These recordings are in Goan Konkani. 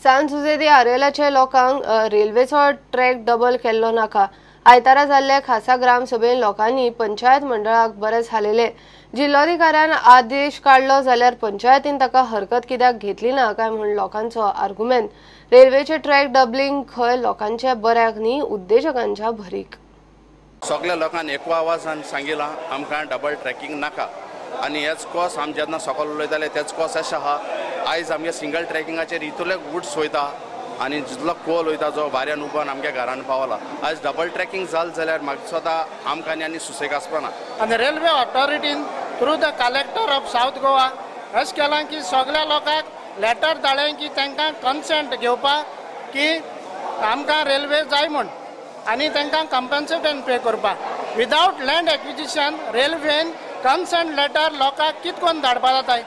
सान जुझे दे आरेलाच्या लोकांक रेल्वेचो ट्रॅक डबल केल्लो नाका। आयतारा जाल्ले खासा ग्रामसभेन लोकांनी पंचायत मंडळाक बरेच हालयले। जिल्लोधिकाऱ्यान आदेश काडलो जाल्यार पंचायतीन ताका हरकत कित्याक घेतली ना काय म्हूण लोकांचो आर्गुमेंट। रेल्वेचे ट्रॅक डबलिंग खंय लोकांच्या बऱ्याक न्ही उद्देजकांच्या भरीक। सगळ्या लोकांनी एकवा आवाजान सांगिलां आमकां डबल ट्रॅकिंग नाका आनी हेच कॉस आमी जेन्ना सकयल उलयताले तेच कॉस अशें आहा। आयज आमगे सिंगल ट्रॅकिंगाचेर इतले गुड्स वयता आनी जितलो कोल वयता जो वाऱ्यान उबोन आमच्या घरान पावला। आयज डबल ट्रॅकिंग जालें जाल्यार म्हाका दिसता आमकां आनी सुसेग आसपाना। आनी railway ऑथॉरिटीन through the collector of South Goa अशें केलां की सगळ्या लोकांक लेटर धाडलें की तांकां कन्सेंट घेवपाक की आमकां रेल्वे जाय म्हूण आनी तांकां कम्पन्सेशन पे करपाक। विदावट लँड एक्विजिशन रेल्वेन कन्सेंट लेटर लोकांक कितें करून धाडपा जाताय।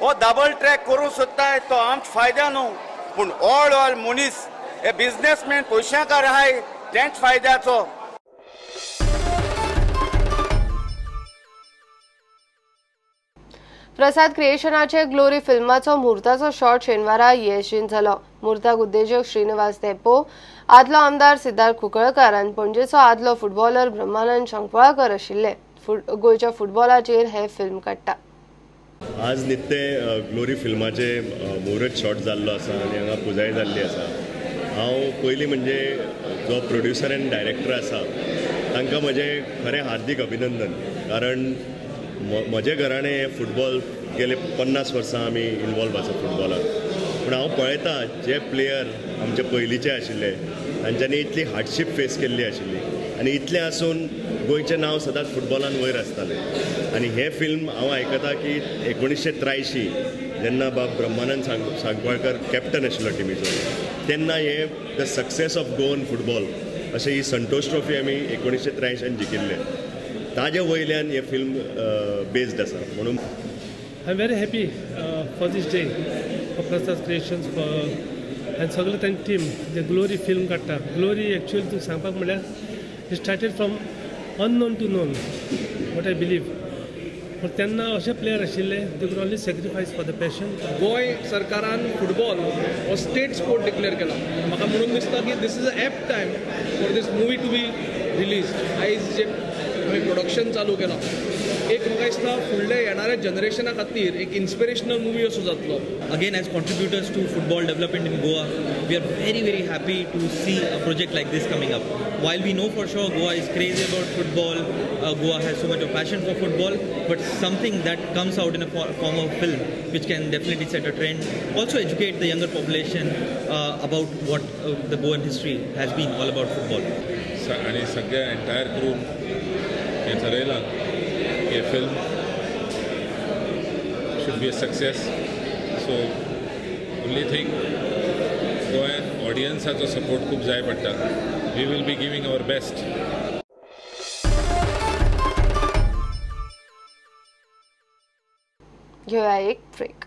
हो डबल ट्रॅक करूंक सोदताय तो आमच्या फायद्या न्हू, पूण ऑल ऑल मनीस हे बिजनेसमॅन पयशांकार आहाय तेंच फायद्याचो। प्रसाद क्रिएशनाचे ग्लोरी फिल्माचो मुहूर्ताचो शॉट शेनवारा येशवीन जालो। मुहूर्ताक उद्देजक श्रीनिवास धेंपो, आदलो आमदार सिद्धार्थ कुंकळकार आनी पणजेचो आदलो फुटबॉलर ब्रह्मानंद शंकवाळकर आशिल्ले। गोंयच्या फुटबॉलाचेर हे फिल्म काडटा। आज नित्ते ग्लोरी फिल्माचे मुहूर्त शॉट जाल्लो आसा आनी हांगा पुजाय जाल्ली आसा। हांव पयलीं म्हणजे जो प्रोड्युसर आनी डायरेक्टर आसा तांकां म्हजें खरें हार्दीक अभिनंदन, कारण म्हजें घराणें हें फुटबॉल गेले 50 वर्सां आमी इनवॉल्व आसा फुटबॉलाक। पूण हांव पळयतां जे प्लेयर आमचे पयलींचे आशिल्ले तांच्यांनी इतली हार्डशीप फेस केल्ली आशिल्ली आनी इतलें आसून गोंयचें नांव सदांच फुटबॉलान वयर आसतालें। आनी हें फिल्म हांव आयकतां की 1983 जेन्ना बाब ब्रह्मानंद सांकवाळकर कॅप्टन आशिल्लो टिमीचो तेन्ना हें the success of Goan football अशें ही संतोष ट्रॉफी आमी 1983 जिखिल्ले, ताजे वयल्यान हें फिल्म बेस्ड आसा। म्हणून I am very happy for this day for Prasad Creations for आनी सगळे तांची टीम जे ग्लोरी फिल्म काडटा। ग्लोरी एक्चुअली तुका सांगपाक म्हणल्यार it started from unknown to known what I believe. पूण तेन्ना अशे प्लेयर आशिल्ले they could only sacrifice for the passion. Goa सरकारान फुटबॉल हो स्टेट स्पोर्ट डिक्लेअर केला। म्हाका म्हणून दिसता की this is a apt time for this movie to be release. आयज जे आमी प्रोडक्शन चालू केलां एक म्हाका दिसता फुडल्या येणाऱ्या जनरेशना खातीर एक इन्स्पिरेशनल मुवी असो जातलो। Again, as contributors to football development in Goa, we are very very happy to see a project like this coming up. While we know for sure Goa is crazy about football, Goa has so much of passion for football, but something that comes out in a form of film which can definitely set a trend, also educate the younger population about what the Goan history has been all about football. आणि सगळ्या एंटायर क्रू हें ठरयलां की film should be a success. So only thing गोंयांत ऑडियन्साचो सपोर्ट खूब जाय पडटा। We will be giving our best. घेऊया एक ब्रेक।